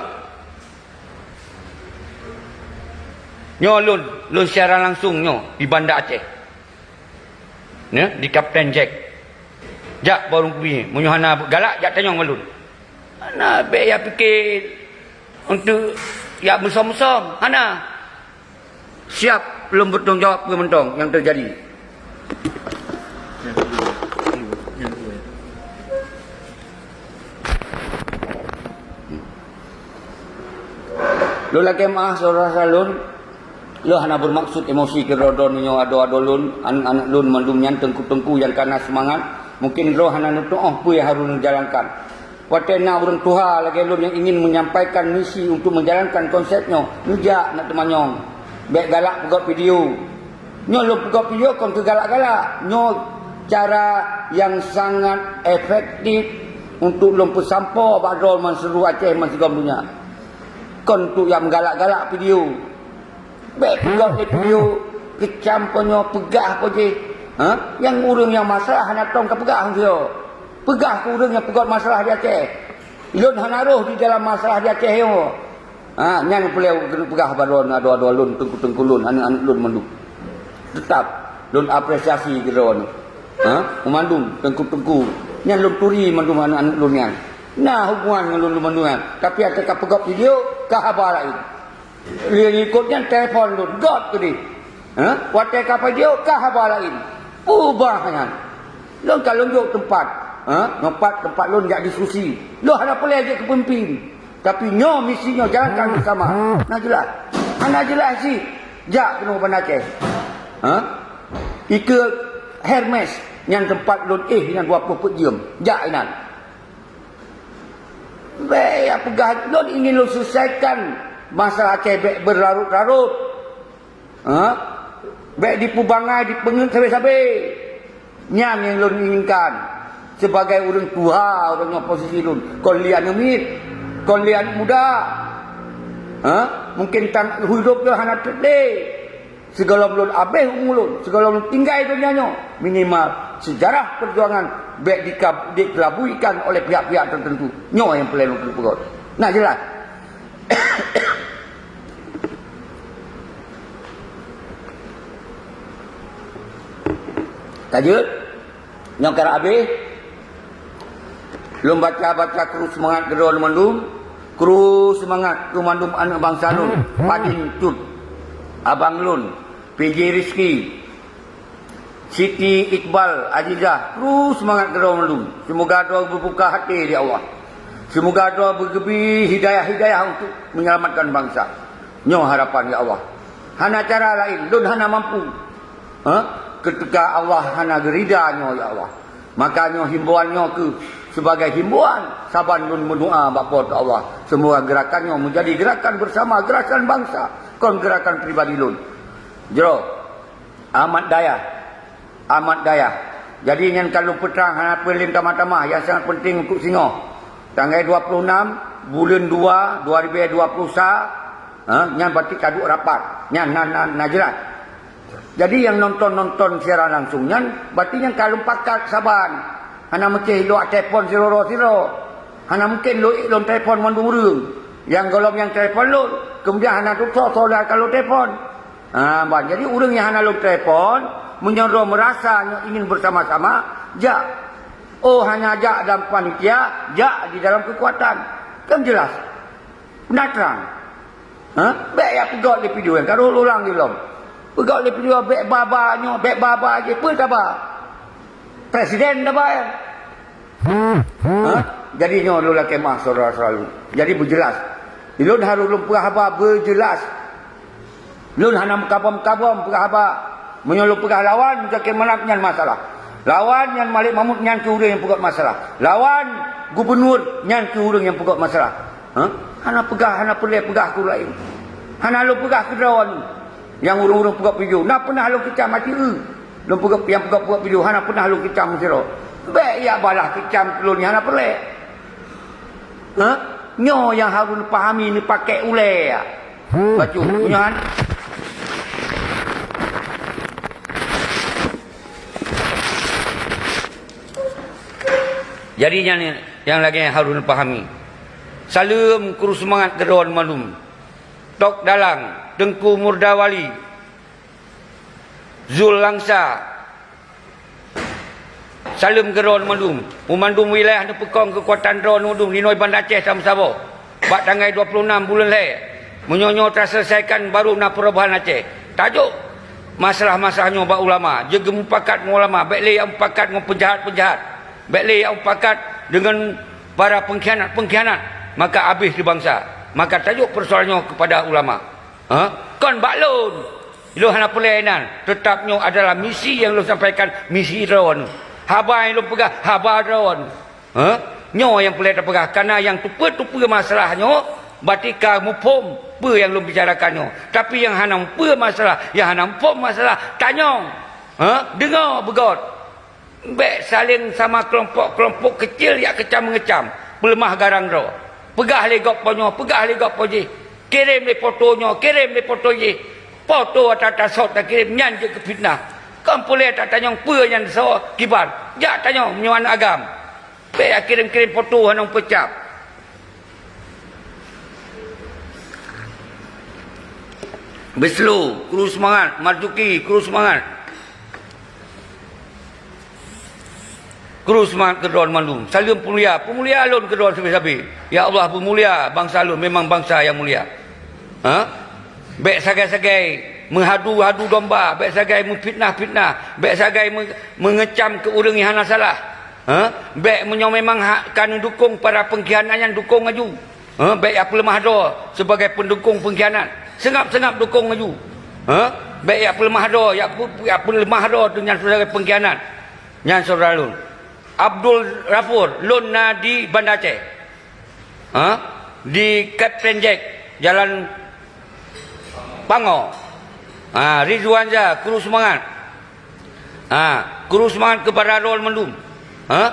Nyoe lôn, lôn siaran langsung nyoe di Banda Aceh. Nyoe, di Kapten Jack. Jak bak ureuëng keubiet, meunyoe hana galak, jak tanyong bak lôn. Hana bék ya pike untuk ya meusom-som, hana. Siap lôn bertanggung jawab keu mantong nyang teujadi. Lôn lakée meu'ah syedara-syedara lôn, lôn hana beumaksud emosi keu droe-droe nyoe adoe-adoe lôn, aneuëk-aneuëk lôn mandum nyan teungku-teungku nyang kana seumangat, mungken droe hana neutuoh peue nyang harôh neujalankan. Watée na ureuëng tuha lagée lôn nyang ingin menyampaikan misi untuk menjalankan konsep nyoe, neujak na teumanyong. Bék galak peugét video. Nyoe lôn peugét video kon keu galak-galak. Nyoe cara nyang sangat efektif untuk lôn peusampoe bak droe man seuluruh Aceh man sigom donya. Kon untuk nyang meugalak-galak video. Bék peugét lé video, keucam po nyoe, peugah po jih. Ha? Nyang ureuëng nyang masalah hana tom ka peugah nyoe. Peugah keu ureuëng nyang peugét masalah di Aceh. Lôn hana roh di dalam masalah di Aceh nyoe. Ha, nyan peureulée keuneuk peugah bak droe adoe-adoe lôn, teungku-teungku lôn, aneuëk-aneuëk lôn mandum. Teutap lôn apresiasi keu droe nyoe. Ha, mandum teungku-teungku. Nyan lôn turi mandum aneuëk-aneuëk lôn nyan. Na hubungan ngon lôn, lôn mandum nyan. Tapi até ka peugét video, ka haba laén. Lheueh likot nyan telepon lôn, gét keudeh. Ha? Watée ka peujok ka haba laén. Ubah nyan. Lôn ka lôn jok teumpat. Ha? Nyoe pat teumpat lôn jak diskusi. Lôn hana peureulée jeuet keu peumimpin. Tapi nyoe misi nyoe jalankan bersama. Na jeulaih. Hana jeulaih cit. Jak keunoe Banda Aceh. Ha? Ikeue Hermes nyang teumpat lôn éh nyan dua ploh peuet jeuem. Jak inan. Bék ya peugah lôn ingin lôn selesaikan masalah Aceh bék berlarut-larut. Ha? Bék dipeubangai, dipeungeut sabe-sabe. Nyan nyang lôn inginkan. Sibagai ureuëng tuha, ureuëng nyoe posisi lôn. Kon lé aneuëk miet, kon lé aneuëk muda. Ha? Mungken tan hidup lôn hana treb lé. Sigohlom lôn abéh umu lôn, sigohlom lôn tinggai donya nyoe, minimal sejarah perjuangan bék dika-, dikelabuikan oleh pihak-pihak tertentu. Nyoe nyang peureulée lôn peugét. Na jeulaih? Ka jeuet? Nyoe ka abéh. Lôn baca-baca kru seumangat keu droe lôn mandum. Kru seumangat keu mandum aneuëk bansa lôn. Padin Cut, abang lôn, P J Rizky, Siti Iqbal Azizah, kru seumangat keu droe mandum. Seumoga droe beubuka até di Allah. Seumoga droe beugeubri hidayah-hidayah untuk menyelamatkan bansa. Nyoe harapan ya Allah. Hana cara laén, lôn hana mampu. Ha? Ketika Allah hana geurida nyoe, ya Allah. Maka nyoe himbauan nyoe keuh sebagai himbauan saban lôn meudoa bak Po teu Allah. Semoga gerakan nyoe menjadi gerakan bersama, gerakan bangsa, kon gerakan pribadi lôn. Jroh, amat dayah, amat dayah. Jadi nyan ka lôn peutrang hana peue lé tamah-tamah nyang sangat penting untuk singoh. Tanggai dua puluh enam buleuen dua, dua ribu dua puluh sa, ha, nyan berarti ka duek rapat. Nyan na, na, na jeulaih. Jadi nyang nonton-nonton siaran langsung nyan, berarti nyang ka lôn pakat saban. Hana meusti lôn telepon sidroe-sidroe. Hana mungken lôn ék lôn telepon mandum ureuëng. Nyang gohlom nyang telepon lôn, kemudian hana tutoe soe ka lôn telepon. Ha, ban. Jadi, ureuëng nyang hana lôn telepon, meunyoe droe meurasa nyoe ingin bersama-sama, jak. Oh, hana jak dalam panitia, jak di dalam kekuatan. Kan jelas. Na trang. Ha? Bék ya peugah lé video, ka lôn ulang lom. Peugah lé video, bék ba-ba nyoe, bék ba-ba jih, peue taba? Presiden taba, ya? Ha? Jadi nyoe lôn lakée meu'ah syedara-syedara lôn. Jadi beujeulaih. Ulôn harôh lôn peugah haba beujeulaih. Lôn hana meukabom-kabom peugah haba. Meunyoe lôn peugah lawan Muzakir Manaf, nyan masalah. Lawan nyan Malik Mahmud, nyan keuh ureuëng nyang peugah masalah. Lawan gubunur, nyan keuh ureuëng nyang peugah masalah. Ha? Hana peugah, hana peureulée peugah keu laén. Hana lôn peugah keu droe nyoe. Nyang ureuëng-ureuëng peugah video, na peunah lôn keucam aci eu. Lôn peugah, nyang peugah-peugah video, hana peunah lôn keucam sidroe. Bék ya balah keucam keu lôn nyang hana peureulée. Ha? Nyoe nyang harôh neupahami, neupakée ulée, ya. Bacut, nyoe han. Jadi, nyan nyang lagée harôh neupahami. Saleuem kru seumangat keu droe mandum. Tok Dalang, Teungku Murdawali, Zul Langsa, saleuem keu droe mandum. U mandum wilayah neupeukong keukuatan droe mandum di noe Banda Aceh tameusaboh. Bak tanggai dua puluh enam buleuen lhée, meunyoe nyoe taseuleusaikan, baru na peurubahan Aceh. Tajok masalah-masalah nyoe bak ulama, jeuet geumupakat ngon ulama, bék lé jak mupakat ngon peunjahat-peunjahat, bék lé jak mupakat deungon para peungkhianat-peungkhianat, maka abéh di bansa. Maka tajok peusoalan nyoe keupada ulama. Ha? Kon bak lôn. Lôn hana peureulée nan. Teutap nyoe adalah misi nyang lôn sampaikan, misi droe. Haba nyang lôn peugah, haba droe. Ha? Nyoe nyang peureulée tapeugah, kareuna nyang tupeue-tupeue masalah nyoe, berarti ka muphom peue nyang lôn bicarakan nyoe. Tapi nyang hana mupeue masalah, nyang hana muphom masalah, tanyong. Ha? Deungoe beugét. Bék saléng sama keulompok-keulompok keucil jak keucam-meungeucam, peuleumah garang droe. Peugah lé gob po nyoe, peugah lé gob po jih. Kirém lé foto nyoe, kirém lé foto jih. Foto ata-ata sot takirém, nyan jeuet keu fitnah. Kon peureulée tatanyong peue nyan soe kiban. Jak tanyong meunyoe aneuëk agam. Bék jak kirém-kirém foto hana peucab. Beslu, kru seumangat. Marzuki, kru seumangat. Kru seumangat keu droe mandum. Saleuem peumulia, peumulia lôn keu droe sabe-sabe. Ya Allah, peumulia bansa lôn, memang bansa nyang mulia. Ha? Bék sagai-sagai meuhadu-hadu domba, bék sagai meufitnah-fitnah, bék sagai meu-, meungeucam keu ureuëng nyang hana salah. Ha? Bék meunyoe memang ha-, ka neudukong para peungkhianat nyan, dukong laju. Ha? Bék jak peuleumah droe sibagai peundukong peungkhianat. Seungab-seungab dukong laju. Ha? Bék jak peuleumah droe, jak pu-, jak peuleumah droe tu nyan sibagai peungkhianat. Nyan syedara lôn. Abdul Ghafur, lôn na di Banda Aceh. Ha? Di Captain Jack, Jalan Pango. Ha, Ridwan Za, kru seumangat. Ha, kru seumangat keupada droe mandum. Ha?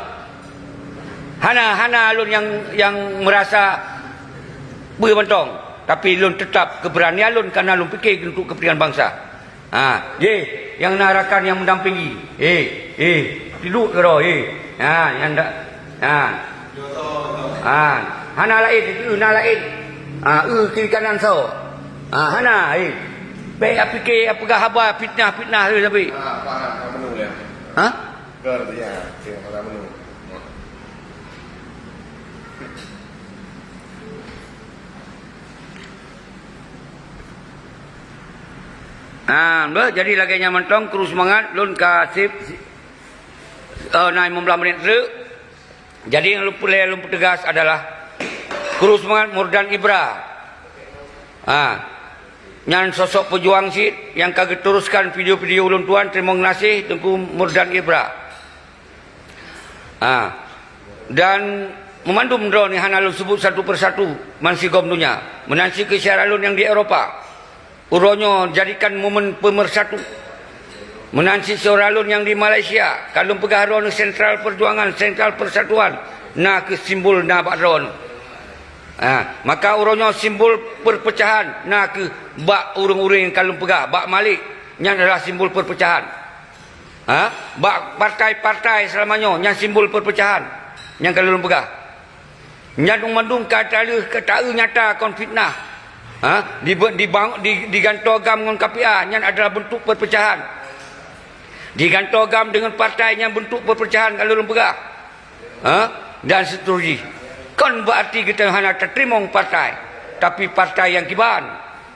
Hana, hana lôn nyang, nyang meurasa peue mantong, tapi lôn teutap keubeuranian lôn kareuna lôn pike untuk keupentingan bansa. Ha, jih, nyang na rakan nyang meudampingi. Eh, eh, tiduek keudroe, eh. Ha, nyang dak, ha. Ha, hana laén, eh, na laén. Ha, eh, kiri kanan soe. Ha, hana, eh. Bék pike peugah haba fitnah-fitnah tu sabe. Ha? Ha, beuh, jadi lagée nyan mantong, kru seumangat, lôn ka seb, eh, na limong belas menit treuk. Jadi nyang lôn peureulée lôn peuteugas adalah kru seumangat Murdan Ibra. Ha. Nyan sosok peujuang cit nyang ka geuteruskan video-video ulôn tuan, teurimong gaséh Teungku Murdan Ibra. Ha. Dan meumandum droe nyoe hana lôn seubut satu persatu, ban sigom donya. Meunan cit keu syedara lôn nyang di Eropa. Uroe nyoe jadikan momen peumeursatu. Meunan cit syedara lôn nyang di Malaysia, ka lôn peugah droe nyoe sentral peujuangan, sentral persatuan, na kheueh simbol na bak droe nyoe. Ha, maka uroe nyoe simbol perpecahan na kheueh bak ureuëng-ureuëng nyang ka lôn peugah, bak Malik, nyan adalah simbol perpecahan. Ha? Bak partai-partai seulama nyoe, nyan simbol perpecahan nyang ka lôn peugah. Nyan mandum ka taleueh, ka taeu nyata kon fitnah. Ha? Dibe-, dibang-, di-, digantoe GAM ngon K P A, nyan adalah bentuk perpecahan. Digantoe GAM deungon partai, nyan bentuk perpecahan, ka lôn peugah. Ha? Dan seterusnya. Kon berarti kita hana tateurimong partai, tapi partai nyang kiban.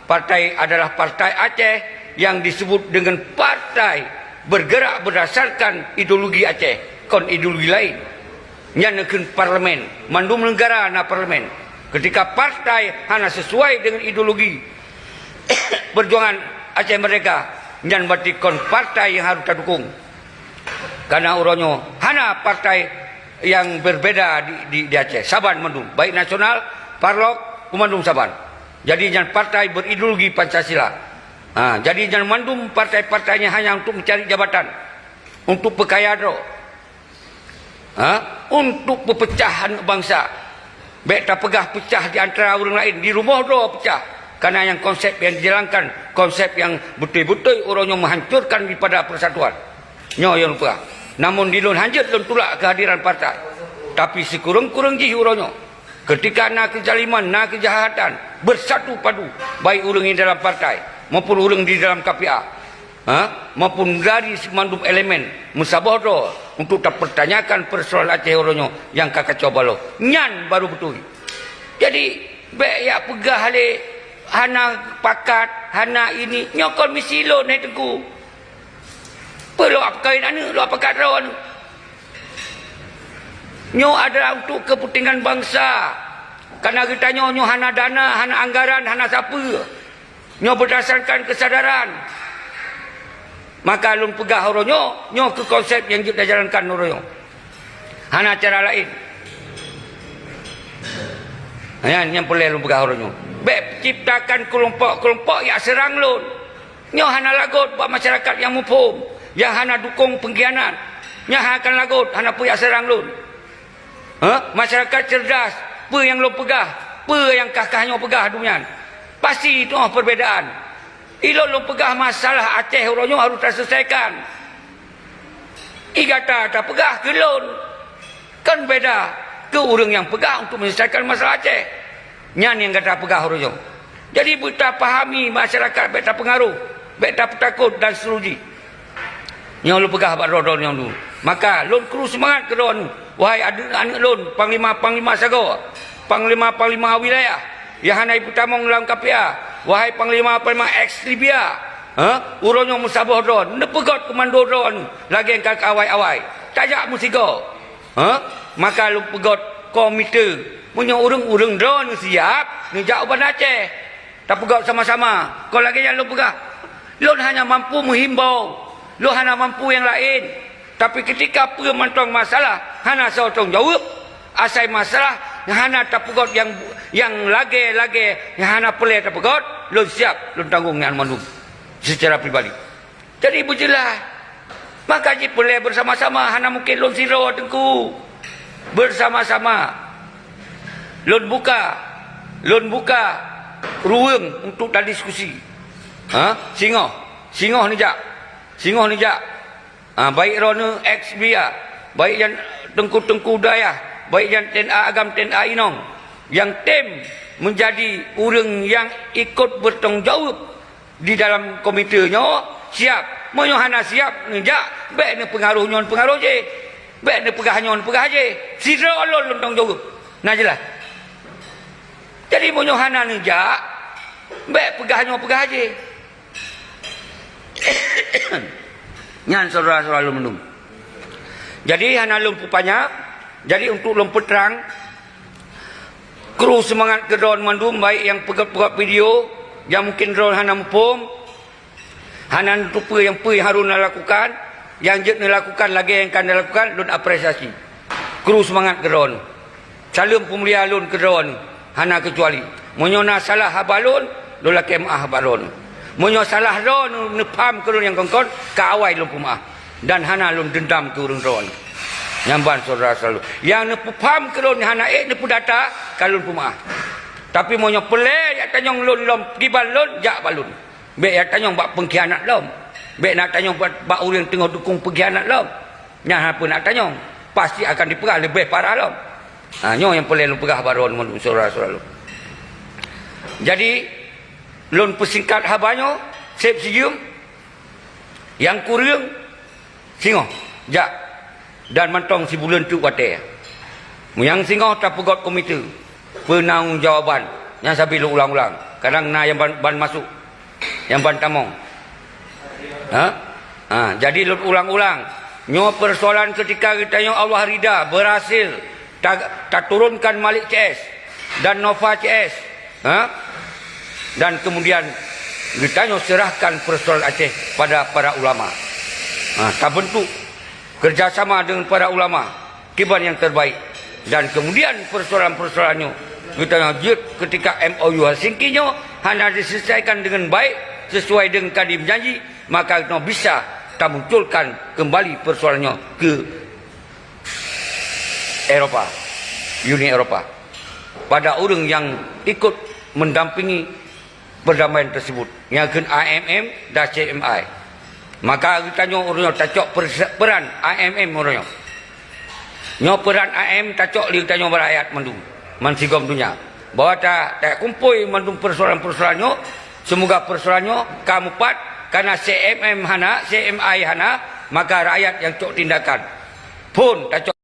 Partai adalah partai Aceh nyang disebut dengan partai bergerak berdasarkan ideologi Aceh, kon ideologi lain. Nyan kheun parlemen, mandum negara na parlemen. Ketika partai hana sesuai dengan ideologi perjuangan Aceh Merdeka, nyan berarti kon partai nyang harus tadukong. Karena uroe nyoe hana partai nyang berbeda di, di, di Aceh. Saban mandum, baik nasional, parlok, mandum saban. Jadi nyan partai berideologi Pancasila. Ha, jadi nyan mandum partai-partai nyan hanya untuk mencari jabatan, untuk peukaya droe. Ha? Untuk peupeucah aneuk bansa. Bék tapeugah peucah di antara ureuëng laén, di rumoh droe peucah. Karena nyang konsep nyang dijalankan, konsep nyang beutôi-beutôi uroe nyoe menghancurkan daripada persatuan. Nyoe nyang lôn peugah. Namun di lôn hanjeuet lôn tulak kehadiran partai. Tapi sikureueng-kureueng jih uroe nyoe, ketika na keuzaliman, na keujahatan, bersatu padu, baik ureuëng di dalam partai maupun ureuëng di dalam K P A, ha, maupun dari simandum elemen meusaboh droe untuk tapeurtanyakan peusoalan Aceh uroe nyoe nyang ka kacau baloe. Nyan baru beutôi. Jadi, bék yak peugah lé hana pakat, hana ini. Nyoe kon misi lôn, hai Teungku. Peue lôn ap kawin aneuk, lôn ap pakat droe aneuk. Nyoe adalah untuk kepentingan bangsa. Karena geutanyoe nyoe hana dana, hana anggaran, hana sapeue. Nyoe berdasarkan kesadaran. Maka lôn peugah uroe nyoe, nyoe keuh konsep nyang jeuet tajalankan uroe nyoe. Hana cara laén. Nyan nyang peureulée lôn peugah uroe nyoe. Bék ciptakan keulompok-keulompok yak seurang lôn. Nyoe hana lagot bak masyarakat nyang muphom, nyang hana dukong pengkhianat. Nyan hana akan lagot, hana peue yak seurang lôn. Ha? Masyarakat cerdas, peue nyang lôn peugah, peue nyang kah-kah nyoe peugah dum nyan. Pasti teungoh perbedaan. Ilôn lôn peugah masalah Aceh uroe nyoe harôh taseuleusaikakan. I gata tapeugah keu lôn. Kan beda keu ureuëng nyang peugah untuk menyelesaikan masalah Aceh. Nyan nyang gata peugah uroe nyoe. Jadi, beutapahami masyarakat, bék tapeungaroh, bék tapeutakot dan seterusnya. Nyoe lôn peugah bak droe-droe nyoe dulu. Maka, lôn kru seumangat keu droe nyoe, wahai aneuk-aneuk lôn, panglima-panglima sagoe, panglima-panglima wilayah nyang hana jipeutamong lam K P A, wahai panglima-panglima eks Libya, ha? Uroe nyoe meusaboh droe, neupeugöt keumando droe nyoe lagée ka awai-awai. Tajak meusigoe. Ha? Maka lôn peugöt komite. Meunyoe ureuëng-ureuëng droeneuh siab, neujak u Banda Aceh. Tapeugöt sama-sama. Kon lagée nyan lôn peugah. Lôn hana mampu meuhimbau. Lôn hana mampu nyang laén. Tapi, keutika peue mantong masalah hana soe tanggung jaweueb, asai masalah hana tapeugöt nyang, nyang lagée-lagée nyang hana peureulée tapeugöt, lôn siab lôn tanggong nyan mandum seucara pribadi. Jadi, beujeulaih. Maka jih peureulée beusama-sama, hana mungken lôn sidroe, Teungku. Beusama-sama. Lôn buka, lôn buka ruweueng untuk tadiskusi. Ha? Singoh, singoh neujak. Singoh neujak. Ha, baik droeneuh eks Libya, baik nyan teungku-teungku dayah, baik nyan T N A agam, T N A inong, nyang tem menjadi ureuëng nyang ikot bertanggung jawab di dalam komite nyoe siab. Meunyoe hana siab neujak, bék neupeungaroh nyoe neupeungaroh jih, bék neupeugah nyoe neupeugah jih. Sidroe lôn lôn tanggung jaweueb. Na jeulaih? Jadi, meunyoe hana neujak, bék peugah nyoe peugah jih. Nyan syedara-syedara lôn mandum. Jadi, hana lôn peupanyang. Jadi, untuk lôn peutrang, kru seumangat keu droen mandum, baik nyang peugöt-peugöt video, nyang mungken droen hana muphom, hana neuteupeue nyang peue nyang harôh neulakukan, nyang jeuet neulakukan lagée nyang ka neulakukan, lôn apresiasi. Kru seumangat keu droen. Saleuem peumulia lôn keu droen hana keucuali. Meunyoe na salah haba lôn, lôn lakée meuáh bak droen. Meunyoe salah droen neupham keu lôn nyang kon-kon, ka awai lôn peumeuáh. Dan hana lôn deundam keu ureuëng droen. Nyan ban syedara selalu. Nyang neupeupham keu lôn hana ék neupeudata, ka lôn peumeuáh. Tapi meunyoe peureulée jak tanyong lôn lom kiban lôn, jak bak lôn. Bék jak tanyong bak peungkhianat lom. Bék na tanyong bak, bak ureuëng teungoh dukong peungkhianat lom. Nyan hana peue nak tanyong. Pasti akan dipeugah leubeh parah lom. Ha, nyoe nyang peureulée lôn peugah bak droen mandum syedara-syedara lôn. Jadi, Lôn peusingkat haba nyoe, seb sijeuem, nyang kureueng singoh jak dan mantong sibuleuen teuk watée. Meunyo singoh tapeugét komite peunanggung jawaban, nyan sabe lôn ulang-ulang. Kadang na nyang ban, ban masôk, nyang ban tamong. Ha? Ha, jadi lôn ulang-ulang. Nyoe peusoalan keutika geutanyoe Allah rida, berhasil ta-, taturonkan Malik C S dan Nova C S. Ha? Dan kemudian geutanyoe serahkan peusoalan Aceh pada para ulama. Ha, tabentuk kerjasama dengan para ulama kiban nyang terbaik. Dan kemudian peusoalan-peusoalan nyoe geutanyoe jeuet keutika M O U Helsinki nyoe hana diselesaikan dengan baik sesuai dengan ka dijanji, maka geutanyoe bisa tamunculkan kembali peusoalan nyoe ke Eropa, Uni Eropa, pada ureuëng nyang ikut mendampingi perdamaian tersebut, nyang kheun I M M dan C M I. Maka geutanyoe uroe nyoe tacok perse-, peran I M M uroe nyoe. Nyoe peran I M M tacok lé geutanyoe bak rakyat mandum, bansigom donya, bahwa ta-, takumpôi mandum peusoalan-peusoalan nyoe. Seumoga peusoalan nyoe ka mupat, karena C M M hana, C M I hana, maka rakyat nyang cok tindakan. Phon tacok